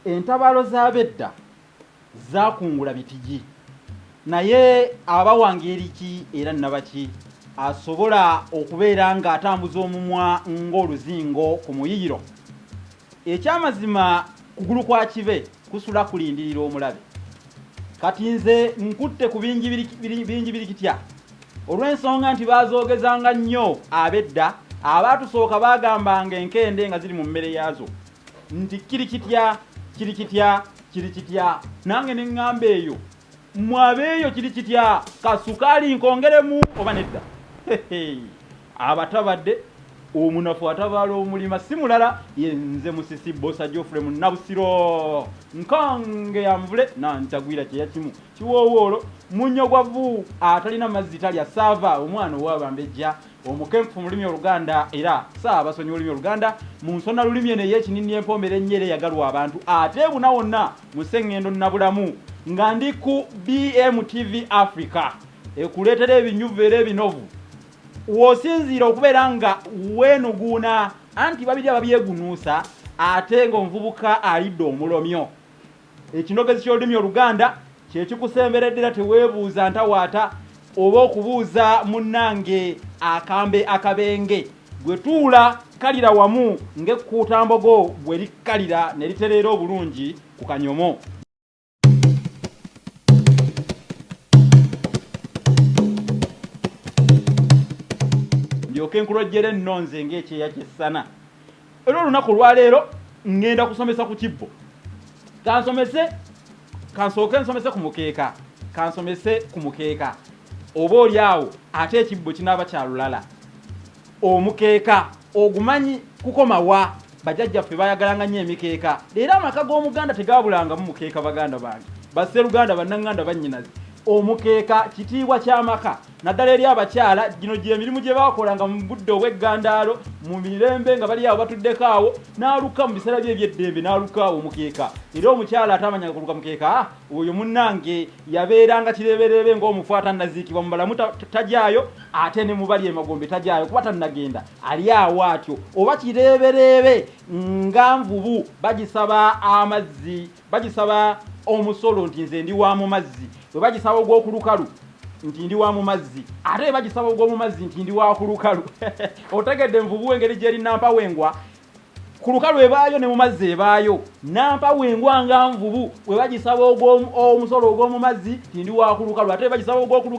Entabaalo z'abedda zaakungula bitigi, naye aba wa ngeri ki era nnabaki asobola okubeera ng'atambuza omumwa ng'oluzingo ku muyiyiro? Ekyamazima kugulu kwa kibe kusula kulindirira omulabe. Kati nze nkutte ku bingi biri kitya olw'ensonga nti baazoogezanga nnyo ab'edda abaatusooka baagambanga enkende nga ziri mu mmere yaazo nti kiri kitya kiri kitya kiri kitya nange ne ŋŋamba eyo mmwe abeeyo kiri kitya kasukaali nkongeremu oba nedda abatabadde omunafu atabaala omulima si mulala yenze musisi bosa Geoffrey munnabusiro nkange ya mvule nantagwira kyeya kimu kiwoowoolo munnyo gwa vvu atalina mazzi talya saava omwana owabambejja omukenkufu mu lulimi Oluganda era Ssaabasonyi w'olulimi Oluganda mu nsona lulimi eno ey'ekinini empoomera ennyo era eyagalwa abantu ate ebuna wonna mu Ssengendo Nabulamu nga ndi ku BMTV Africa ekuleetera ebinyuvu era ebinovu w'osinziira okubeera nga weenuguuna anti babiri ababyegunuusa ate ng'omuvubuka alidde omulomyo. Ekinogezi ky'olulimi Oluganda kye kikusemberedde era teweebuuza ntawaata oba okubuuza munnange akambe akabenge. Gwe tuula kalira wamu ng'ekkuutambogo bwe likkalira ne litereera obulungi ku kanyomo. Ndyoke nkulojjere nno nze ng'ekyeya ky'essana. Era olunaku olwaleero ŋŋenda kusomesa ku kibbo. Kansomese, kansooke nsomese ku mukeeka, kansomese ku mukeeka. Oba oli awo ate ekibbo kinaaba kya lulala. Omukeeka ogumanyi kukoma wa? Bajjajjaffe baayagalanga nnyo emikeeka. Leero amaka g'Omuganda tegaabulangamu mukeeka baganda bange, basseruganda, bannaŋŋanda, bannyinaze. Omukeeka kitiibwa ky'amaka. Naddala eri abakyala, gino gy'emirimu gye baakolanga mu budde obw'eggandaalo, mu mirembe nga bali awo batuddeko awo, n'aluka mu biseera bye eby'eddembe n'aluka omukeeka. Era omukyala ataamanyanga kuluka mukeeka, oyo munnange yabeeranga kireebereebe ng'omufu atannaziikibwa. Mu balamu tajaayo ate ne mu bali emagombe tajaayo kuba tannagenda, ali awo atyo. Oba kireebereebe nga nvubu bagisaba amazzi. Bagisaba omusolo nti nze ndi wa mu mazzi, bwe bagisaba ogw'oku lukalu nti ndi wa mu mazzi, ate bwe bagisaba ogw'omu mazzi nti ndi wa ku lukalu. Otegedde envubu engeri gy'eri nampawengwa? Ku lukalu ebaayo ne mu mazzi ebaayo. Nampawengwa nga nvubu, bwe bagisaba omusolo ogw'omu mazzi nti ndi wa ku lukalu, ate bwe bagisaba ogw'oku.